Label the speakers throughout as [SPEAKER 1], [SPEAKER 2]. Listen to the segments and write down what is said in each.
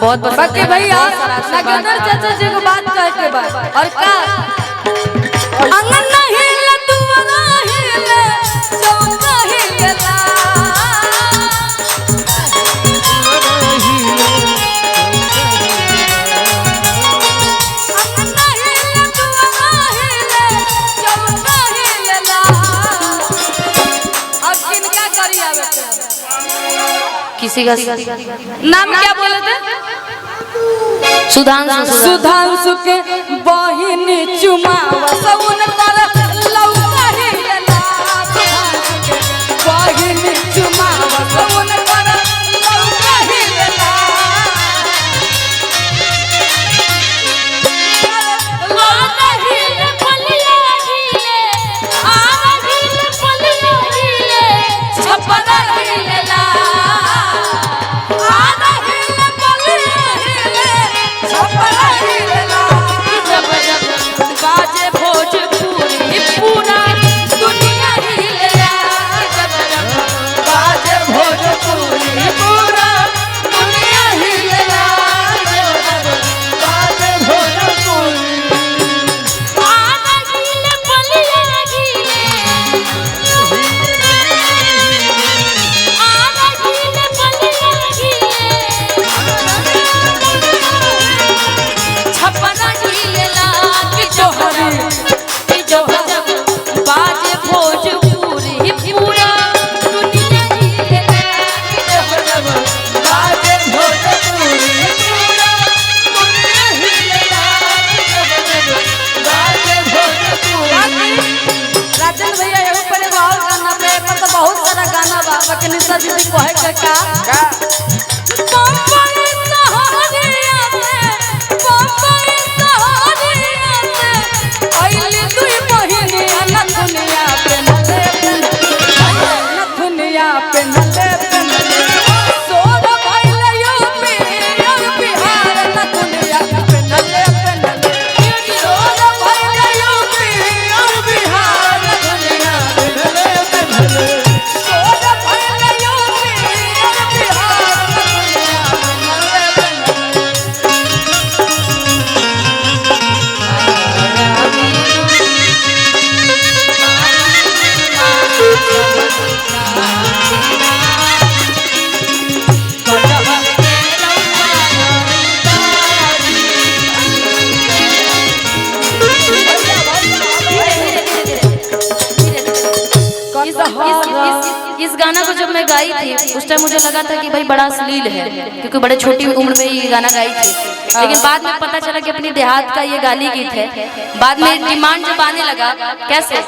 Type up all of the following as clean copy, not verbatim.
[SPEAKER 1] बहुत पसंद
[SPEAKER 2] बाकी
[SPEAKER 1] है।
[SPEAKER 2] भैया
[SPEAKER 1] बहुत सारा आशीर्वाद।
[SPEAKER 2] नागेंद्र चाचा जी को बात कहे के बाद और का अंगन हिले दुआरा हिले चौका हिलेला। अंगन हिले दुआरा हिले चौका हिलेला। अब किनका करी आवे के?
[SPEAKER 1] किसी का
[SPEAKER 2] नाम क्या बोले थे?
[SPEAKER 1] सुधांशु सुधांशु।
[SPEAKER 2] सुधांशु के बहिनी चुमावा सउन कर लौका हिलेला। सुधांशु के बहिनी चुमावा सउन कर लौका हिलेला। लौका हिले पलिया हिले, आवा हिले पलिया हिले, छपरा हिलेला। आवा हिले पलिया हिले, छपरा हिलेला।
[SPEAKER 1] जब जब बाजे भोजपुरी पूरा दुनिया हिलेला। जब जब
[SPEAKER 2] बाजे भोजपुरी पूरा दुनिया हिलेला।
[SPEAKER 3] बाजे भोजपुरी
[SPEAKER 1] आवा हिले पलिया हिले, आवा हिले पलिया हिले, छपरा हिलेला। कि जोहरी कि जब जब बाजे भोजपुरी पूरा दुनिया हिलेला। कि जब जब
[SPEAKER 3] बाजे भोजपुरी पूरा दुनिया हिलेला। जब जब बाजे भोजपुरी।
[SPEAKER 2] बाकी राजन भैया एगो पर एगो और गाना पे पर तो बहुत सारा गाना बा। बाकी निशा दीदी कहे के का
[SPEAKER 3] का
[SPEAKER 2] बम्बई सहरिया से, बम्बई सहरिया से, अइली दुई बहिनिया नथुनिया पेन्हले नथुनिया पेन्हले पेन्हले। सोर भइल यूपी और बिहार नथुनिया पेन्हले पेन्हले। सोर भइल यूपी और बिहार नथुनिया
[SPEAKER 3] पेन्हले पेन्हले।
[SPEAKER 2] सोर भइल यूपी और बिहार नथुनिया पेन्हले पेन्हले।
[SPEAKER 1] इस, इस, इस, इस गाना को जब मैं गाई थी उस टाइम मुझे लगा था कि भाई बड़ा अश्लील है, क्योंकि बड़े छोटी उम्र में ये गाना गाई थी। लेकिन बाद में पता चला कि अपनी देहात का ये गाली गीत है। बाद में डिमांड जब आने लगा कैसे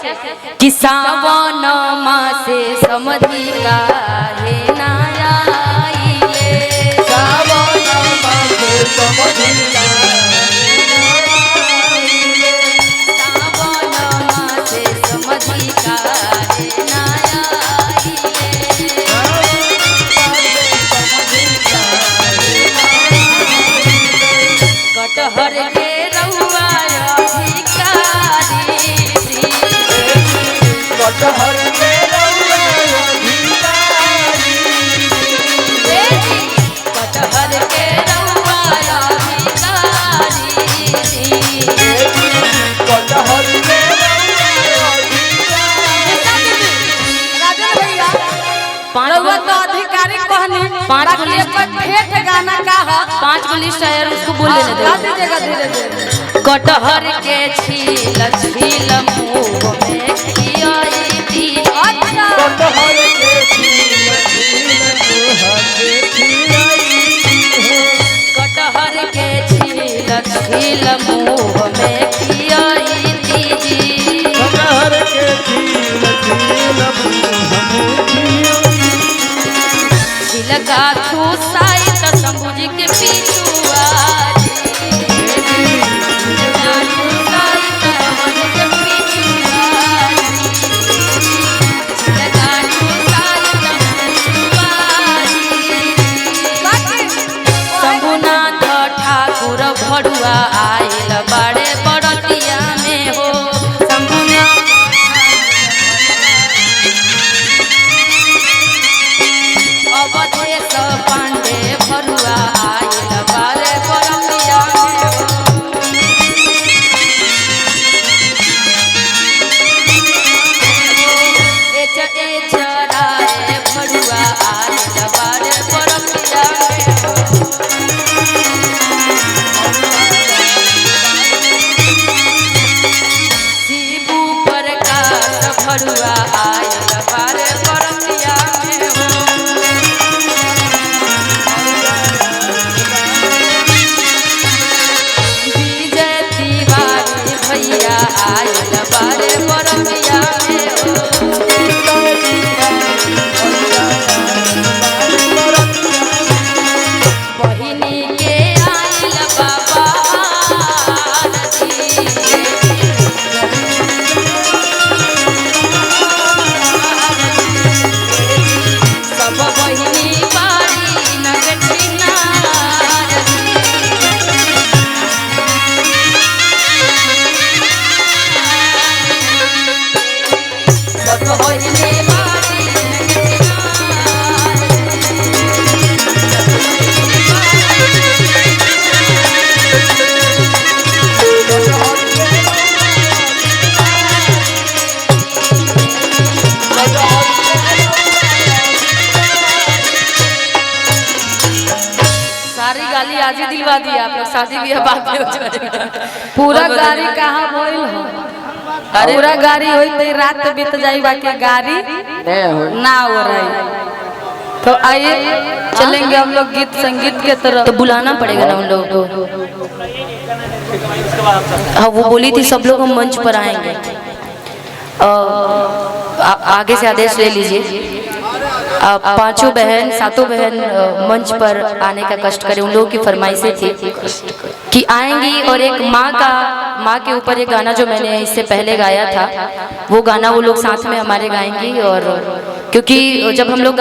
[SPEAKER 1] कि सावन मासे समधि काहे ना आइले।
[SPEAKER 3] सावन मासे समधि काहे
[SPEAKER 1] सावन मासे समधि काहे ना आइले। कटहर के रउआ अधिकारी जी।
[SPEAKER 3] कटहर के रउआ अधिकारी।
[SPEAKER 1] ए जी, कटहर के रउआ अधिकारी जी।
[SPEAKER 3] कटहर के रउआ अधिकारी।
[SPEAKER 2] राजन भैया
[SPEAKER 1] पाँच
[SPEAKER 2] रउआ
[SPEAKER 1] गो
[SPEAKER 2] तो अधिकारी कहनी,
[SPEAKER 1] पाँच गो
[SPEAKER 2] बाकी
[SPEAKER 1] लिस्ट।
[SPEAKER 2] एक ठेठ गाना का है।
[SPEAKER 1] पाँच गो लिस्ट आया उसको बोल लेने
[SPEAKER 2] गा
[SPEAKER 1] दो।
[SPEAKER 2] दीजिएगा धीरे धीरे।
[SPEAKER 1] कटहर के छील छील मुँह में खियाई दी।
[SPEAKER 2] अच्छा
[SPEAKER 3] कटहर के छील छील मुँह के खियाई हो।
[SPEAKER 1] कटहर के छील छील मुँह में खियाई दी।
[SPEAKER 3] कटहर के छील छील मुँह में खियाई।
[SPEAKER 1] छिलका थूसाई त शंभू जी के पिछुआ जी। छिलका थूसाई त शंभू जी के पिछुआ जी। छिलका थूसाई त पिछुआ जी।
[SPEAKER 2] बाकी
[SPEAKER 1] शंभुनाथ ठाकुर भरुआ आयल बड़े बड़तिया में हो। शंभुनाथ अवधेश पांडे भरुआ। सारी गाली आज ही दिलवा दी आप लोग, शादी भी बाद में हो जाएगा।
[SPEAKER 2] पूरा
[SPEAKER 1] और
[SPEAKER 2] गाड़ी
[SPEAKER 1] बताइए।
[SPEAKER 2] कहाँ भइल हो?
[SPEAKER 1] अरे
[SPEAKER 2] पूरा गाड़ी होई त रात बीत जाई, बाकी गाड़ी
[SPEAKER 4] नहीं हो
[SPEAKER 2] ना हो रही। तो आइए चलेंगे हम लोग गीत संगीत के तरफ।
[SPEAKER 1] तो बुलाना पड़ेगा ना उन लोगों को। हाँ वो बोली थी सब लोग हम मंच पर आएंगे। आगे से आदेश ले लीजिए। पांचों बहन सातों बहन मंच पर आने का कष्ट करें, उन लोगों की फरमाइशें थी कि आएंगी। और एक माँ के ऊपर एक गाना जो मैंने इससे पहले गाया था, वो गाना वो लोग साथ में हमारे गाएंगी। और क्योंकि जब हम लोग